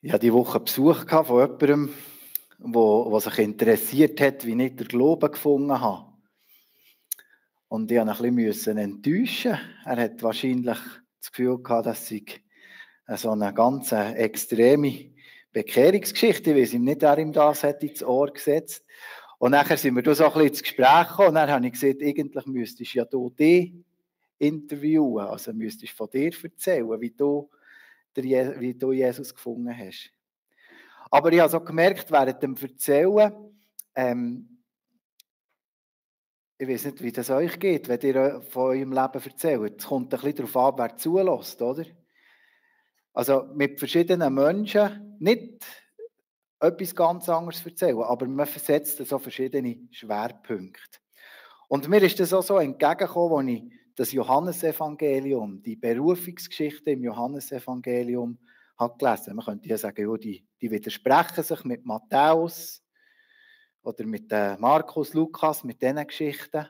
Ich hatte diese Woche Besuch von jemandem, der sich interessiert hat, wie ich den Glauben gefunden habe. Und ich musste ihn ein bisschen enttäuschen. Er hat wahrscheinlich das Gefühl gehabt, dass ich so eine ganz extreme Bekehrungsgeschichte, ich weiss nicht, wer ihm das hat ins Ohr gesetzt. Und nachher sind wir da so ein bisschen ins Gespräch gekommen und dann habe ich gesagt, eigentlich müsstest du ja du dich interviewen, also müsstest du von dir erzählen, wie du Jesus gefunden hast. Aber ich habe so gemerkt, während dem Erzählen, ich weiß nicht, wie das euch geht, wenn ihr von eurem Leben erzählt. Es kommt ein bisschen darauf an, wer zulässt, oder? Also mit verschiedenen Menschen nicht etwas ganz anderes erzählen, aber man versetzt so verschiedene Schwerpunkte. Und mir ist das auch so entgegengekommen, als ich das Johannesevangelium, die Berufungsgeschichte im Johannesevangelium habe gelesen. Man könnte ja sagen, ja, die widersprechen sich mit Matthäus oder mit Markus, Lukas, mit diesen Geschichten.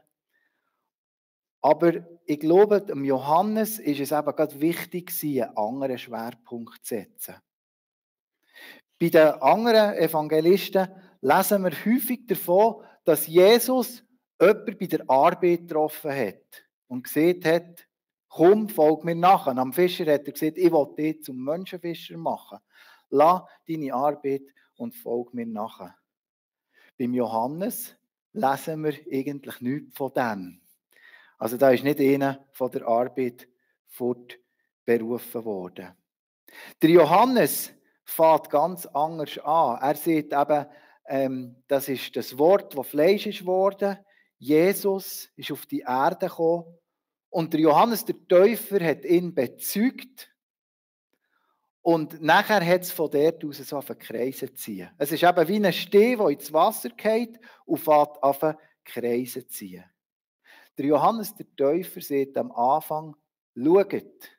Aber ich glaube, dem Johannes ist es eben gerade wichtig, einen anderen Schwerpunkt zu setzen. Bei den anderen Evangelisten lesen wir häufig davon, dass Jesus jemanden bei der Arbeit getroffen hat und gesagt hat, komm, folg mir nach. Und am Fischer hat er gesagt, ich will dich zum Menschenfischer machen. Lass deine Arbeit und folg mir nach. Beim Johannes lesen wir eigentlich nichts von dem. Also da ist nicht einer von der Arbeit fortberufen worden. Der Johannes fängt ganz anders an. Er sagt eben, das ist das Wort, das Fleisch ist geworden. Jesus ist auf die Erde gekommen. Und der Johannes, der Täufer, hat ihn bezeugt. Und nachher hat es von dort aus so auf Kreise ziehen. Es ist eben wie ein Steh, der ins Wasser geht und fängt auf Kreise ziehen. Der Johannes, der Täufer, sagt am Anfang, schaut,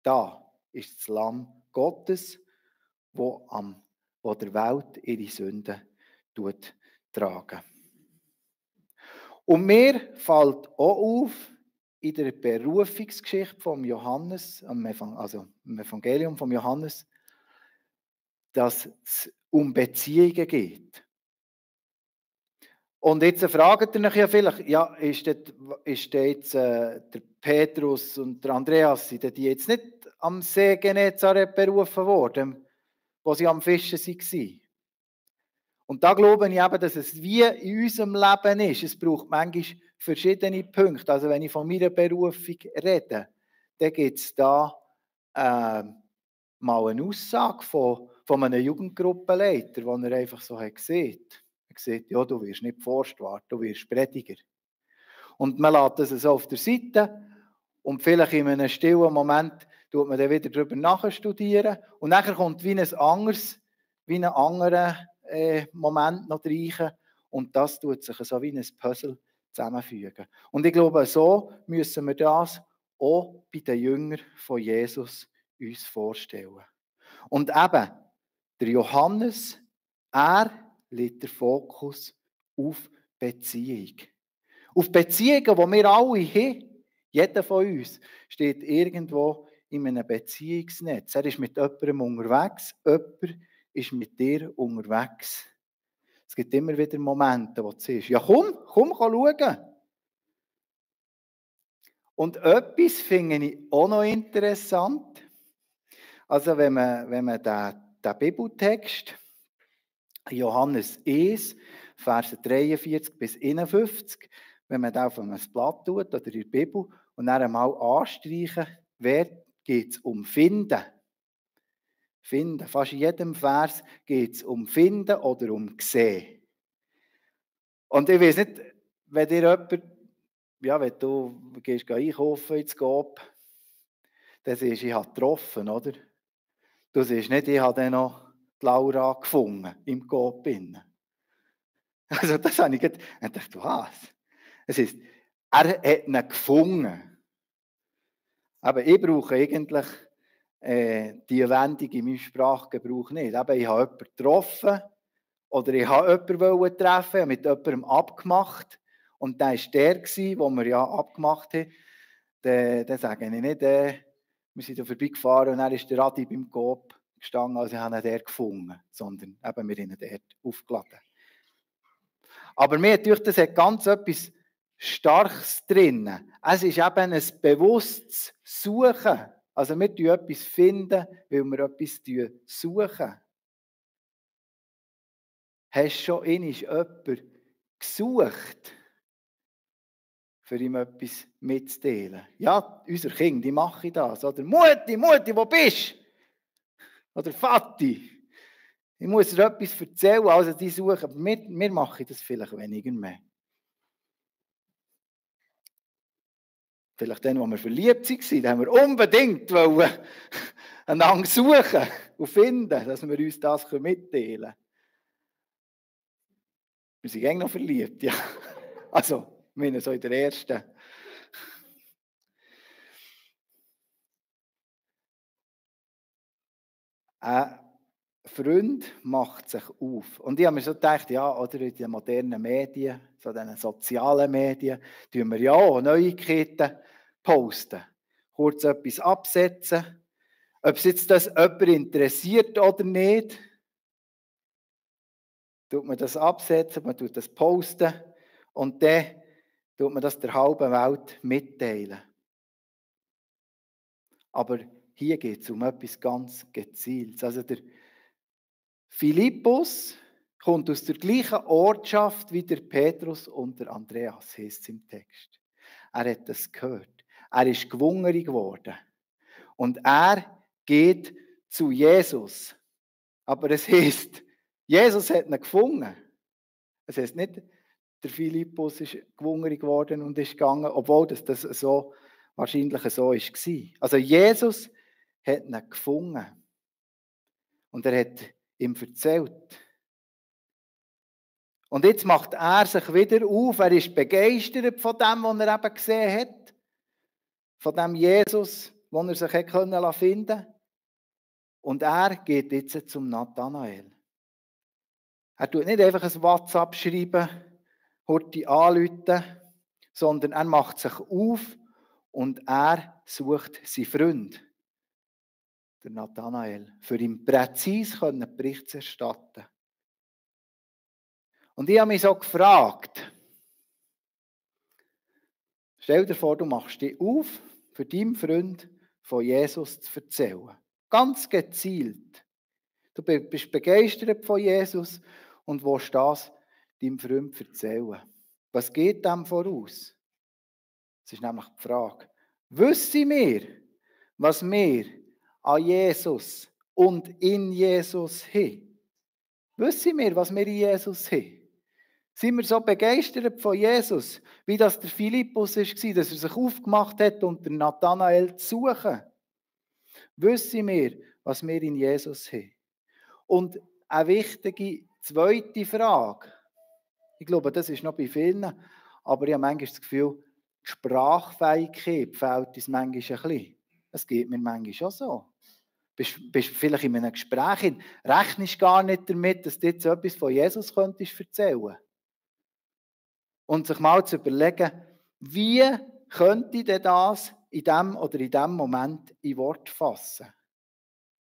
da ist das Lamm Gottes, wo der Welt ihre Sünden tragen. Und mir fällt auch auf, in der Berufungsgeschichte vom Johannes, also im Evangelium vom Johannes, dass es um Beziehungen geht. Und jetzt fragt ihr euch ja vielleicht, ja, ist jetzt der Petrus und der Andreas, sind die jetzt nicht am See Genezareth berufen worden, wo sie am Fischen waren? Und da glaube ich eben, dass es wie in unserem Leben ist. Es braucht manchmal verschiedene Punkte. Also wenn ich von meiner Berufung rede, dann gibt es da mal eine Aussage von einem Jugendgruppenleiter, wo er einfach so hat gesehen. Er hat gesagt, ja, du wirst nicht Forstwart, du wirst Prediger. Und man lässt das so auf der Seite und vielleicht in einem stillen Moment tut man dann wieder darüber nachstudieren und nachher kommt wie ein anderer Moment noch reichen und das tut sich so wie ein Puzzle zusammenfügen. Und ich glaube, so müssen wir das auch bei den Jüngern von Jesus uns vorstellen. Und eben, der Johannes, er legt den Fokus auf Beziehung. Auf Beziehungen, die wir alle haben. Jeder von uns steht irgendwo in einem Beziehungsnetz. Er ist mit jemandem unterwegs, jemand ist mit dir unterwegs. Es gibt immer wieder Momente, wo du siehst, ja komm schauen. Und etwas finde ich auch noch interessant. Also wenn man den Bibeltext, Johannes 1, Verse 43 bis 51, wenn man da auf ein Blatt tut oder in der Bibel und dann einmal anstreichen, geht es um Finden. Finden. Fast in jedem Vers geht es um Finden oder um Sehen. Und ich weiß nicht, wenn dir jemand, ja, wenn du gehst einkaufen ins Coop, dann siehst du, ich habe getroffen, oder? Du siehst nicht, ich habe dann noch die Laura gefunden im Coop. Also das habe ich gedacht, was? Es ist, er hat ihn gefunden. Aber ich brauche eigentlich die Wendung in meinem Sprachgebrauch nicht. Aber ich habe jemanden getroffen oder ich habe jemanden treffen, ich mit jemandem abgemacht und der war der, den wir ja abgemacht haben. Dann sage ich nicht, wir sind da vorbeigefahren und dann ist der Adi beim Coop gestanden, also ich habe ihn dort gefunden, sondern eben wir haben ihn dort aufgeladen. Aber mir natürlich, das hat ganz etwas Starkes drin. Es ist eben ein bewusstes Suchen. Also wir finden etwas, weil wir etwas suchen. Hast du schon einmal jemanden gesucht, für ihm etwas mitzuteilen? Ja, unsere Kinder, die machen das. Oder Mutti, wo bist du? Oder Vati, ich muss dir etwas erzählen. Also die suchen, aber wir machen das vielleicht weniger mehr. Vielleicht dann, als wir verliebt waren, haben wir unbedingt einander suchen und finden, dass wir uns das mitteilen können. Wir sind eigentlich noch verliebt, ja. Also, ich meine so in der ersten. Ein Freund macht sich auf. Und ich habe mir so gedacht, ja, oder in den modernen Medien, so den sozialen Medien, tun wir ja auch Neuigkeiten posten. Kurz etwas absetzen. Ob es jetzt das jemand interessiert oder nicht, tut man das absetzen, man tut das posten und dann tut man das der halben Welt mitteilen. Aber hier geht es um etwas ganz Gezieltes. Also der Philippus kommt aus der gleichen Ortschaft wie der Petrus und der Andreas, heißt es im Text. Er hat das gehört. Er ist gewungen geworden. Und er geht zu Jesus. Aber es heisst, Jesus hat ihn gefunden. Es heisst nicht, der Philippus ist gewungen geworden und ist gegangen, obwohl das so wahrscheinlich so war. Also Jesus hat ihn gefunden. Und er hat ihm erzählt. Und jetzt macht er sich wieder auf. Er ist begeistert von dem, was er eben gesehen hat. Von dem Jesus, den er sich finden konnte. Und er geht jetzt zum Nathanael. Er tut nicht einfach ein WhatsApp schreiben, Horti anrufen, sondern er macht sich auf und er sucht seinen Freund, der Nathanael, für ihn präzise Bericht zu erstatten. Und ich habe mich so gefragt, stell dir vor, du machst dich auf, für deinen Freund von Jesus zu erzählen. Ganz gezielt. Du bist begeistert von Jesus und willst das deinem Freund erzählen. Was geht dem voraus? Das ist nämlich die Frage. Wissen wir, was wir an Jesus und in Jesus haben? Wissen wir, was wir in Jesus haben? Sind wir so begeistert von Jesus, wie das der Philippus war, dass er sich aufgemacht hat, um den Nathanael zu suchen? Wissen wir, was wir in Jesus haben? Und eine wichtige zweite Frage, ich glaube, das ist noch bei vielen, aber ich habe manchmal das Gefühl, die Sprachfähigkeit fehlt uns manchmal ein bisschen. Das geht mir manchmal auch so. Bist vielleicht in einem Gespräch, rechnest gar nicht damit, dass du jetzt etwas von Jesus könntest erzählen. Und sich mal zu überlegen, wie könnte ich denn das in diesem Moment in Wort fassen?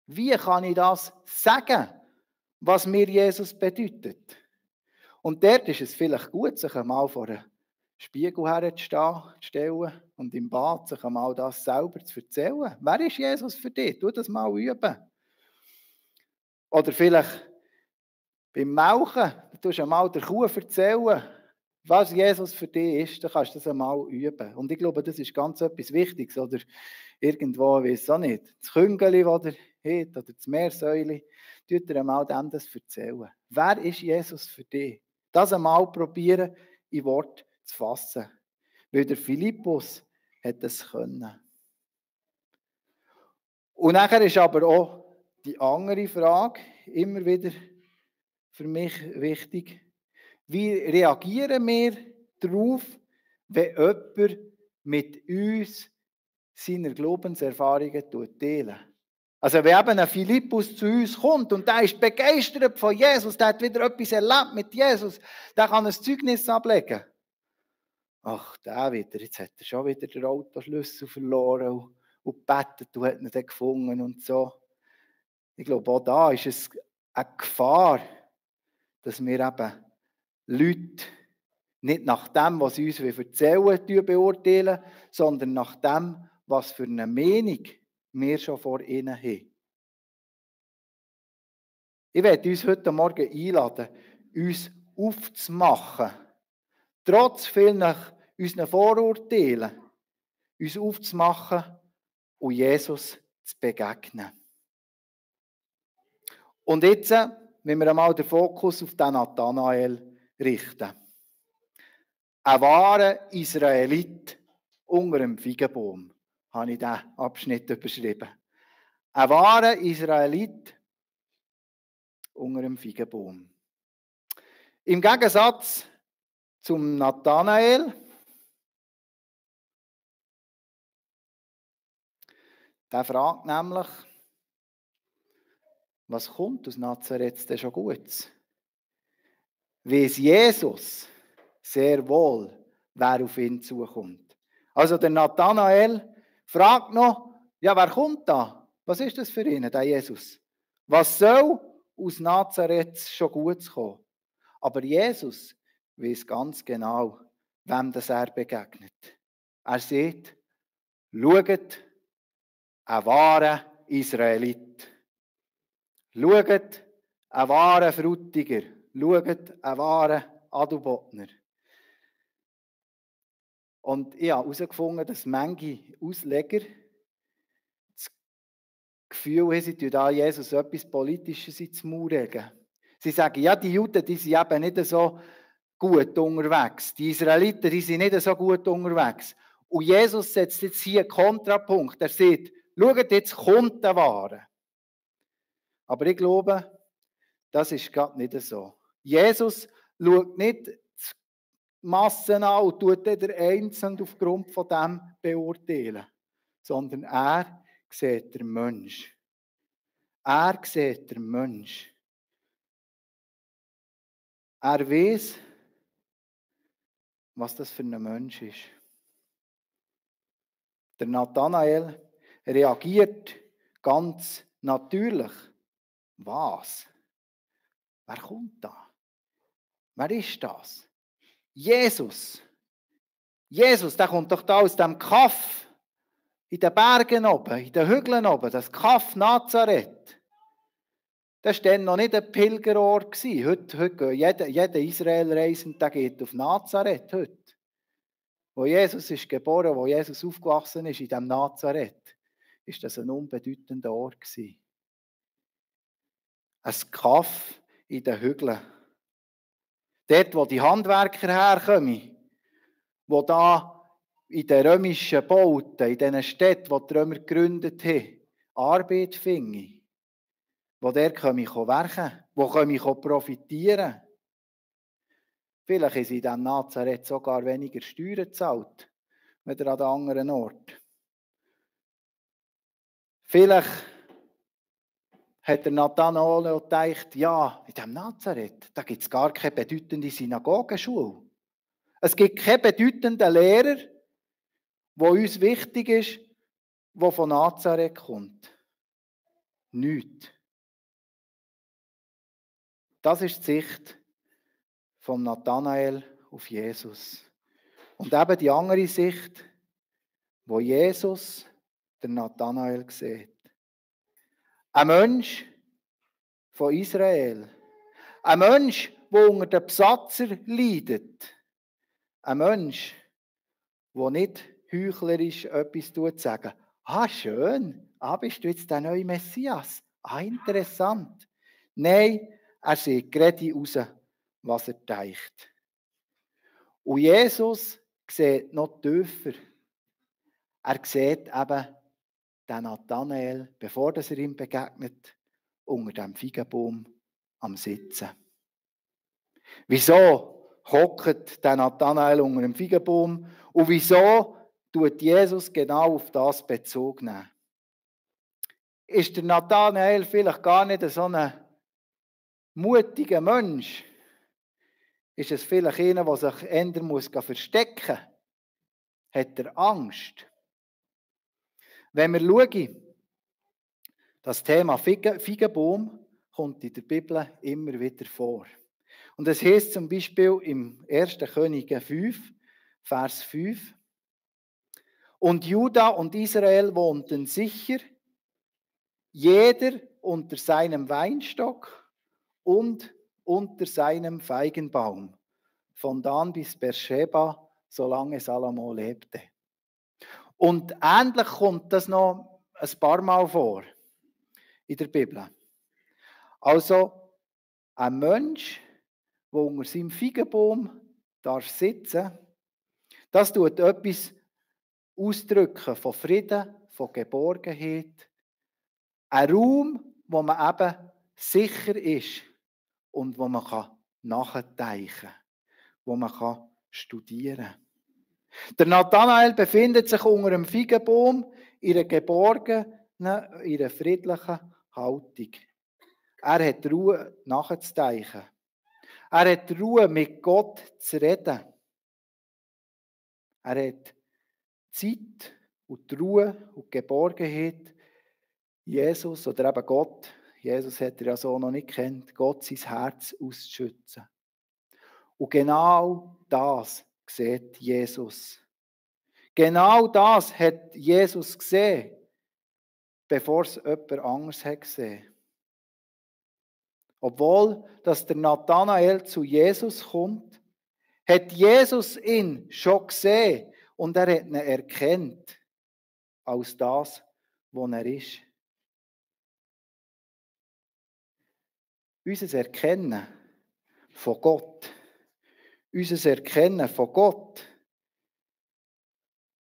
Wie kann ich das sagen, was mir Jesus bedeutet? Und dort ist es vielleicht gut, sich einmal vor einen Spiegel herzustellen und im Bad sich einmal das selber zu erzählen. Wer ist Jesus für dich? Tu das mal üben. Oder vielleicht beim Melken, du tust einmal der Kuh erzählen, was Jesus für dich ist, dann kannst du das einmal üben. Und ich glaube, das ist ganz etwas Wichtiges. Oder irgendwo, ich weiß auch nicht, das Küngeli, das er hat, oder das Meersäule, tut er einmal dem das erzählen. Wer ist Jesus für dich? Das einmal probieren, in Wort zu fassen. Weil der Philippus hat das können. Und nachher ist aber auch die andere Frage immer wieder für mich wichtig. Wie reagieren wir darauf, wenn jemand mit uns seine Glaubenserfahrungen teilt? Also wenn eben ein Philippus zu uns kommt und der ist begeistert von Jesus, der hat wieder etwas erlebt mit Jesus, der kann ein Zeugnis ablegen. Ach, der wieder, jetzt hat er schon wieder den Autoschlüssel verloren und gebetet, du hast ihn dann gefunden und so. Ich glaube, auch da ist es eine Gefahr, dass wir eben Leute nicht nach dem, was sie uns erzählen, beurteilen, sondern nach dem, was für eine Meinung wir schon vor ihnen haben. Ich werde uns heute Morgen einladen, uns aufzumachen, trotz vielen unseren Vorurteilen, uns aufzumachen und Jesus zu begegnen. Und jetzt, wenn wir einmal den Fokus auf den Nathanael richten. Ein wahrer Israelit unter einem Feigenbaum, habe ich diesen Abschnitt überschrieben. Ein wahrer Israelit unter einem Feigenbaum. Im Gegensatz zum Nathanael, der fragt nämlich, was kommt aus Nazareth denn schon Gutes? Weiss Jesus sehr wohl, wer auf ihn zukommt. Also der Nathanael fragt noch, ja, wer kommt da? Was ist das für ihn, der Jesus? Was soll aus Nazareth schon Gutes kommen? Aber Jesus weiß ganz genau, wem das er begegnet. Er sagt, schaut, ein wahrer Israelit. Schaut, ein wahrer Frutiger. Schaut, ein wahrer Adelbodner. Und ich habe herausgefunden, dass manche Ausleger das Gefühl haben, sie tun da Jesus etwas Politisches ins Maul legen. Sie sagen, ja, die Juden, die sind eben nicht so gut unterwegs. Die Israeliten, die sind nicht so gut unterwegs. Und Jesus setzt jetzt hier einen Kontrapunkt. Er sagt, schaut, jetzt kommt der Wahre. Aber ich glaube, das ist gerade nicht so. Jesus schaut nicht die Massen an und tut der Einzelne aufgrund von dem beurteilen, sondern er sieht den Mensch. Er sieht den Mensch. Er weiß, was das für ein Mensch ist. Der Nathanael reagiert ganz natürlich. Was? Wer kommt da? Wer ist das? Jesus. Jesus, der kommt doch da aus dem Kaff. In den Bergen oben, in den Hügeln oben. Das Kaff Nazareth. Das war dann noch nicht ein Pilgerort. Heute geht jeder Israelreisende, der geht auf Nazareth heute. Wo Jesus ist geboren, wo Jesus aufgewachsen ist, in diesem Nazareth, ist das ein unbedeutender Ort gewesen. Ein Kaff in den Hügeln. Dort, wo die Handwerker herkommen, wo da in den römischen Bauten, in diesen Städten, die die Römer gegründet haben, Arbeit finden. Wo der werken, wo profitieren. Vielleicht haben sie in diesem Nazareth sogar weniger Steuern gezahlt, als an den anderen Ort. Vielleicht hat der Nathanael gedacht, ja, in diesem Nazareth, da gibt es gar keine bedeutende Synagogenschule. Es gibt keinen bedeutenden Lehrer, der uns wichtig ist, der von Nazareth kommt. Nichts. Das ist die Sicht von Nathanael auf Jesus. Und eben die andere Sicht, wo Jesus der Nathanael sieht. Ein Mensch von Israel. Ein Mensch, der unter den Besatzer leidet. Ein Mensch, der nicht heuchlerisch etwas sagen. Ah, schön. Ah, bist du jetzt der neue Messias? Ah, interessant. Nein, er sieht gerade raus, was er denkt. Und Jesus sieht noch tiefer. Er sieht eben den Nathanael, bevor er ihm begegnet, unter dem Feigenbaum am Sitzen. Wieso hockt der Nathanael unter dem Feigenbaum? Und wieso tut Jesus genau auf das Bezug nehmen? Ist der Nathanael vielleicht gar nicht so ein mutiger Mensch? Ist es vielleicht einer, der sich eher verstecken muss? Hat er Angst? Wenn wir schauen, Das Thema Feigenbaum kommt in der Bibel immer wieder vor. Und es heißt zum Beispiel im 1. Könige 5, Vers 5, und Juda und Israel wohnten sicher, jeder unter seinem Weinstock und unter seinem Feigenbaum, von Dan bis Beersheba, solange Salomo lebte. Und ähnlich kommt das noch ein paar Mal vor in der Bibel. Also ein Mensch, der unter seinem Feigenbaum sitzen darf, das tut etwas ausdrücken von Frieden, von Geborgenheit. Ein Raum, wo man eben sicher ist und wo man nachdenken kann, wo man studieren kann. Der Nathanael befindet sich unter einem Feigenbaum in einer geborgenen, in einer friedlichen Haltung. Er hat Ruhe, nachzudenken. Er hat Ruhe, mit Gott zu reden. Er hat Zeit und die Ruhe und die Geborgenheit, Jesus oder eben Gott, Jesus hat er ja so noch nicht kennt, Gott sein Herz auszuschützen. Und genau das sieht Jesus. Genau das hat Jesus gesehen, bevor es jemand anderes hat gesehen. Obwohl, dass der Nathanael zu Jesus kommt, hat Jesus ihn schon gesehen und er hat ihn erkannt als das, was er ist. Unser Erkennen von Gott,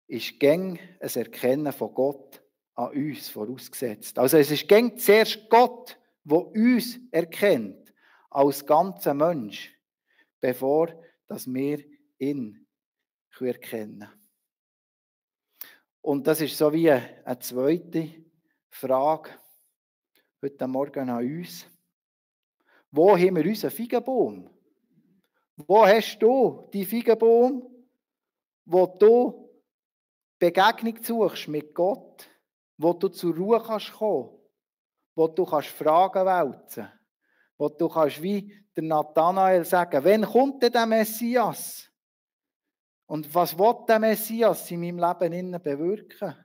ist gäng ein Erkennen von Gott an uns vorausgesetzt. Also es ist gäng zuerst Gott, der uns erkennt als ganzer Mensch, bevor dass wir ihn erkennen können. Und das ist so wie eine zweite Frage heute Morgen an uns. Wo haben wir unseren Feigenbaum? Wo hast du die Feigenbaum, wo du Begegnung suchst mit Gott, wo du zur Ruhe kannst kommen, wo du kannst Fragen wälzen, wo du kannst wie der Nathanael sagen, wann kommt denn der Messias? Und was will der Messias in meinem Leben bewirken?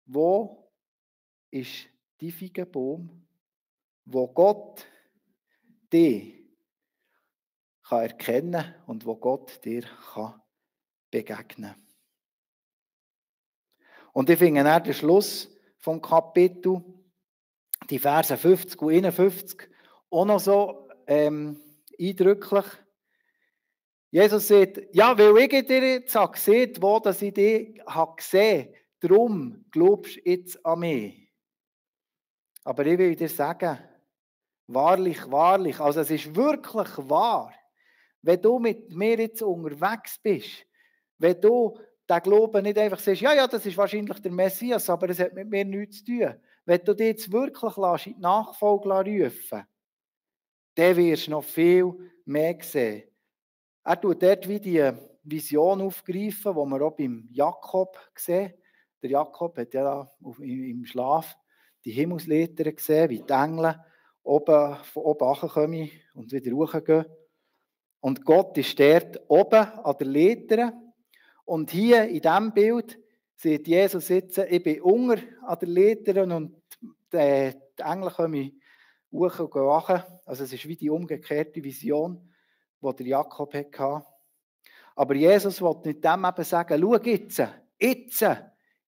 Wo ist die Feigenbaum, wo Gott dich kann erkennen und wo Gott dir kann begegnen kann? Und ich finde dann den Schluss vom Kapitel, die Verse 50 und 51, auch noch so eindrücklich. Jesus sagt, ja, weil ich dir jetzt gesehen habe, wo dass ich dich gesehen habe, darum glaubst du jetzt an mich. Aber ich will dir sagen, wahrlich, wahrlich, also es ist wirklich wahr, wenn du mit mir jetzt unterwegs bist, wenn du den Glauben nicht einfach sagst, ja, das ist wahrscheinlich der Messias, aber es hat mit mir nichts zu tun. Wenn du dich jetzt wirklich in die Nachfolge rufen, dann wirst du noch viel mehr sehen. Er tut dort wie die Vision aufgreifen, die wir auch beim Jakob sehen. Der Jakob hat ja im Schlaf die Himmelsleiter gesehen, wie die Engel von oben runterkommen und wieder hochgehen. Und Gott ist dort oben an der Leiter. Und hier in diesem Bild sieht Jesus jetzt, ich bin unter an der Leiter und die Engel kommen hoch und gehen. Also es ist wie die umgekehrte Vision, die der Jakob hatte. Aber Jesus wollte mit dem eben sagen, schau jetzt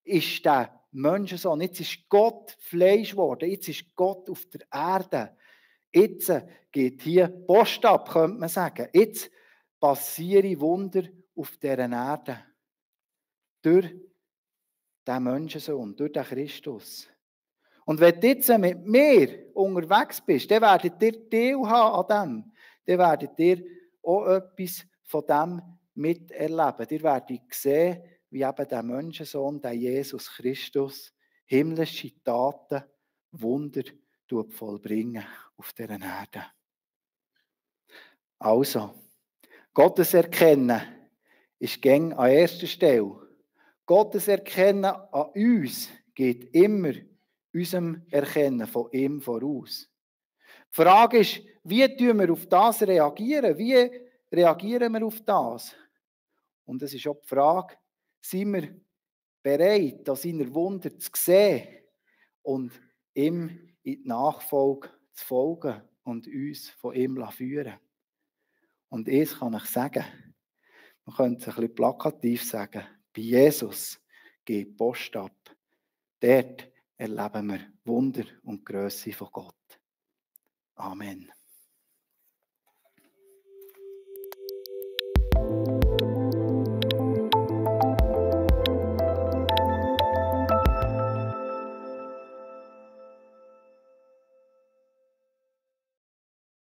ist der Menschensohn, jetzt ist Gott Fleisch geworden, jetzt ist Gott auf der Erde. Jetzt geht hier Post ab, könnte man sagen. Jetzt passieren Wunder auf dieser Erde. Durch den Menschensohn, durch den Christus. Und wenn du jetzt mit mir unterwegs bist, dann werdet ihr Teil haben an dem. Dann werdet ihr auch etwas von dem miterleben. Ihr werdet sehen, wie eben der Menschensohn, der Jesus Christus, himmlische Taten, Wunder vollbringen auf dieser Erde. Also, Gottes Erkennen ist gäng an erster Stelle. Gottes Erkennen an uns geht immer unserem Erkennen von ihm voraus. Die Frage ist, wie reagieren wir auf das? Wie reagieren wir auf das? Und es ist auch die Frage, sind wir bereit, an seiner Wunder zu sehen und ihm in die Nachfolge zu folgen und uns von ihm führen lassen. Und eins kann ich sagen, man könnte es ein bisschen plakativ sagen, bei Jesus geht die Post ab. Dort erleben wir Wunder und die Grösse von Gott. Amen.